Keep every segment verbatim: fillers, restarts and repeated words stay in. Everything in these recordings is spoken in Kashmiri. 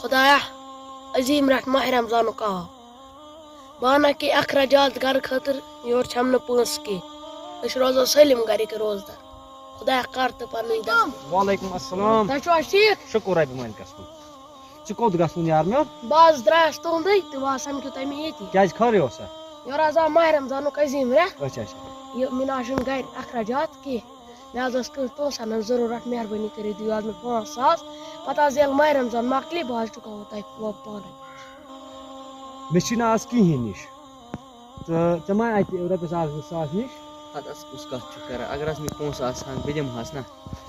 خۄدایا، عظیٖم رٮ۪تھ ماہِ رمضانُک آو۔ بہٕ اَنہٕ کینٛہہ اخراجات گرٕ خٲطرٕ، یورٕ چھَم نہٕ پونٛسہٕ کینٛہہ۔ أسۍ روزو سٲلِم گرِکۍ روزدار۔ خۄدایا، کر تہٕ پنٕنۍ دَستگیٖر۔ وعلیکم السلام۔ تُہۍ چھِو حظ ٹھیٖک؟ شُکُر رۄبہِ مٲلکَس کُن۔ ژٕ کوٚت گژھُن یار میون؟ بہٕ حظ درٛایَس تُہُنٛدُے تہٕ بہٕ حظ سَمکھیو تۄہہِ مےٚ ییٚتی۔ کیٛازِ، خٲرٕے اوسا؟ یورٕ حظ آو ماہِ رمضانُک عظیٖم رٮ۪تھ۔ اچھا، اچھا۔ یہِ مےٚ نہ حظ چھُنہٕ گرِ اخراجات کینٛہہ۔ مےٚ حظ ٲس کٲنٛسہِ پونٛسَن ہٕنٛز ضروٗرت، مہربٲنی کٔرِتھ دِیِو حظ مےٚ پانٛژھ ساس۔ پَتہٕ حظ ییٚلہِ ماہِ رمضان مۄکلہِ، بہٕ حظ چُکاوو تۄہہِ پانَے۔ مےٚ چھِنہٕ آز کِہیٖنۍ نِش۔ تہٕ ژےٚ ما اَتہِ رۄپیَس اَکھ زٕ ساس نِش؟ اَدٕ حظ کُس کَتھ چھُکھ کَران؟ اگر حظ مےٚ پونٛسہٕ آسہٕ ہَن، بہٕ دِمہٕ ہَس نہ۔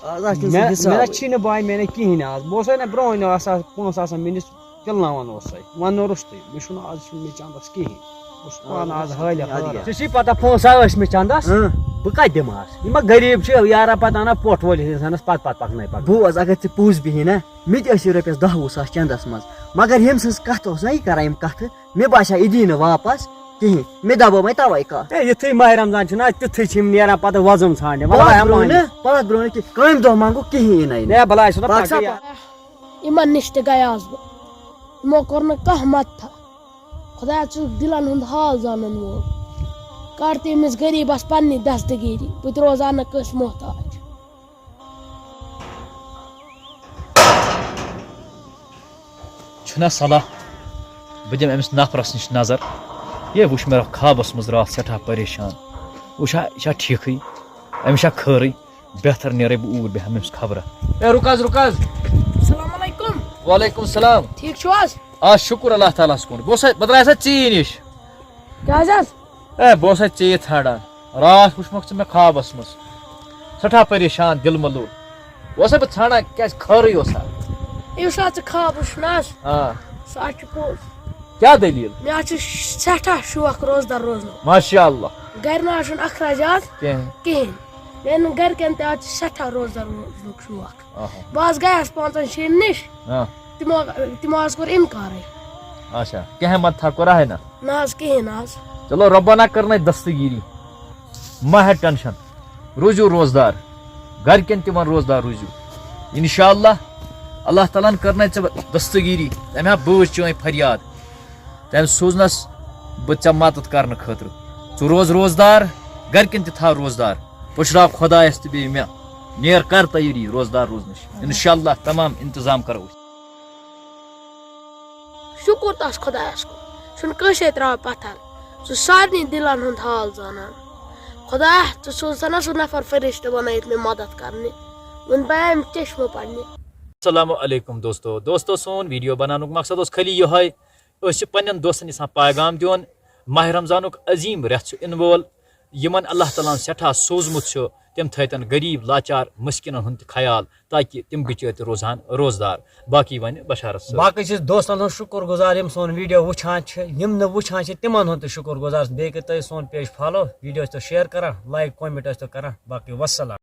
آز آسہِ نہٕ سُہ مےٚ، مےٚ حِسابٕے۔ نہ چھِنہٕ بَے، مےٚ نہ کِہیٖنۍ آز۔ بہٕ اوسَے نہ برونٛہہ نہ آسان پونٛسہٕ آسان مےٚ نِش، تِلناوان اوسَے۔ وَنو روٚستُے، مےٚ چھُنہٕ آز، چھُنہٕ مےٚ چَندَس کِہیٖنۍ۔ بہٕ چھُس آ، پانہٕ آز یہِ حٲلہِ یاد حٲران۔ گٔے۔ ژےٚ چھِی پَتہ پونٛسہٕ آسہِ مےٚ چَندَس؟ اۭں۔ بہٕ کَتہِ دِمہٕ آز؟ یِم ما غریٖب چھِ، یارا پَتہٕ اَنان پۄٹھ وٲلِس اِنسانَس پَتہٕ پَتہٕ پَکنَے پَکنَے۔ بوز، اگر ژےٚ پوٚز بِہی نہ، مےٚ تہِ ٲسۍ رۄپیَس دَہ وُہ ساس چَندَس منٛز۔ مگر ییٚمۍ سٕنٛز کَتھ اوس نہ یہِ کَران، یِم کَتھٕ، مےٚ باسیٛو یہِ دی نہٕ واپَس کِہیٖنۍ۔ مےٚ دَبٲو وۄنۍ تَوَے کَتھ۔ ہے، یُتھُے ماہِ رمضان چھُنہ، تیُتھُے چھِ یِم نیران پَتہٕ وۄزُم ژھانٛڈنہِ۔ وَلہٕ پَتھ آیا برونٛہہ مانہِ۔ نہٕ، پَتھ برونٛہہ نہٕ کِہیٖنۍ۔ کٲمہِ دۄہ منٛگو کِہیٖنۍ یِنَے نہٕ۔ ہے، بَلاے چھُنہ پَتہٕ پَکان سا یہِ۔ یِمَن نِش تہِ گٔیاس بہٕ۔ یِمو کوٚر نہٕ کانٛہہ مَدتھا۔ خۄدایا، ژٕ چھُکھ دِلَن ہُنٛد حال زانَن وول۔ کَر تہِ أمِس غریٖبَس پَنٕنہِ دَستگیٖری۔ بہٕ تہِ روزٕ ہا نہٕ کٲنٛسہِ محتاج۔ چھُنہ صلاح، بہٕ دِمہٕ أمِس نفرَس نِش نظر۔ یے وٕچھ مےٚ خوابَس منٛز راتھ سٮ۪ٹھاہ پریشان۔ وٕچھا، یہِ چھا ٹھیٖکٕے؟ أمِس چھا خٲرٕے؟ بہتر نیرے بہٕ اوٗرۍ، بیٚہمہٕ أمِس خبرا۔ اے، رُک حظ، رُک حظ۔ السلام علیکم۔ وعلیکم السلام۔ ٹھیٖک چھِو حظ؟ آ، شُکُر اللہ تعالیٰ ہَس کُن۔ بہٕ اوسَے، بہٕ درٛایس ژیٖرۍ نِش۔ کیٛاہ حظ حظ؟ اے، بہٕ اوسَے ژیٖرۍ ژھانٛڈان۔ راتھ وٕچھمَکھ ژٕ مےٚ خوابَس منٛز۔ سٮ۪ٹھاہ پریشان، دِل مَلوٗل۔ بہٕ اوسَے بہٕ ژھانٛڈان، کیٛازِ خٲرٕے اوسا؟ یُس حظ ژٕ خواب وٕچھ نہ حظ، آ۔ سُہ حظ چھُ پوٚز۔ کیٛاہ دٔلیٖل؟ مےٚ حظ چھُ سٮ۪ٹھاہ شوق روزدار روزنُک۔ ماشاء اللہ۔ گرِ نہ حظ چھُنہٕ اخراجات کینٛہہ۔ کِہیٖنۍ۔ میٛانٮ۪ن گرِکٮ۪ن تہِ حظ چھُ سٮ۪ٹھاہ روزدار روزنُک شوق۔ آہا۔ بہٕ حظ گٔیَس پانٛژَن شٮ۪ن نِش۔ آ۔ تِمو، تِمو حظ کوٚر اِنکارٕے۔ اچھا، کینٛہہ مَدتھا کوٚرا ہے نہ؟ نہ حظ، کِہیٖنۍ نہ حظ۔ چلو، رۄبَن ہا کٔرنَے دستگیٖری۔ مہ ہےٚ ٹٮ۪نشَن۔ روٗزِو روزدار۔ گَرِکٮ۪ن تہِ وَن روزدار روٗزِو۔ اِنشاء اللہ، اللہ تعالیٰ ہَن کٔرنَے ژےٚ دستگیٖری۔ تٔمۍ ہا بوٗز چٲنۍ فریاد۔ تٔمۍ سوٗزنَس بہٕ ژےٚ مَدَد کَرنہٕ خٲطرٕ۔ ژٕ روز روزدار، گَرِکٮ۪ن تہِ تھاو روزدار۔ پُشراو خۄدایَس تہٕ بیٚیہِ مےٚ۔ نیر کَر تیٲری روزدار روزنٕچ۔ اِنشاء اللہ تمام اِنتظام کَرو أسۍ۔ شُکُر تَس خۄدایَس کُن، سُہ چھُنہٕ کٲنٛسے ترٛاوان پَتھر، سُہ چھُ سارنٕے دِلَن ہُنٛد حال زانان۔ خۄدایا، ژٕ سوز سا نہ سُہ نفر فرشتہٕ بَنٲیِتھ مےٚ مدد کرنہِ، وۄنۍ بَیاے مےٚ چشمہٕ پَرنہِ۔ السلام علیکم دوستو۔ دوستو، سون ویڈیو بناونُک مقصد اوس خٲلی یِہوٚے، أسۍ چھِ پننٮ۪ن دوستن یژھان پیغام دیُن، ماہِ رمضانُک عظیٖم رٮ۪تھ چھُ یِنہٕ وول، یِمن اللہ تعالیٰ ہن سٮ۪ٹھاہ سوٗزمُت چھُ، تِم تھٲیتن غریٖب، لاچار، مسکیٖنن ہُنٛد تہِ خیال، تاکہِ تِم بِچٲرۍ تہِ روزہن روزدار۔ باقٕے وَنہِ بشارت صٲب۔ باقٕے چھِ أسۍ دوستن ہُنٛد شُکُر گُزار، یِم سون ویڈیو وٕچھان چھِ، یِم نہٕ وٕچھان چھِ، تِمن ہُنٛد تہِ شُکُر گُزار۔ بیٚیہِ کٔرۍ تُہۍ سون پیج فالو، ویڈیو ٲسۍ تو شیئر کران، لایک، کمنٹ ٲسۍ تو کران۔ باقٕے وسلام۔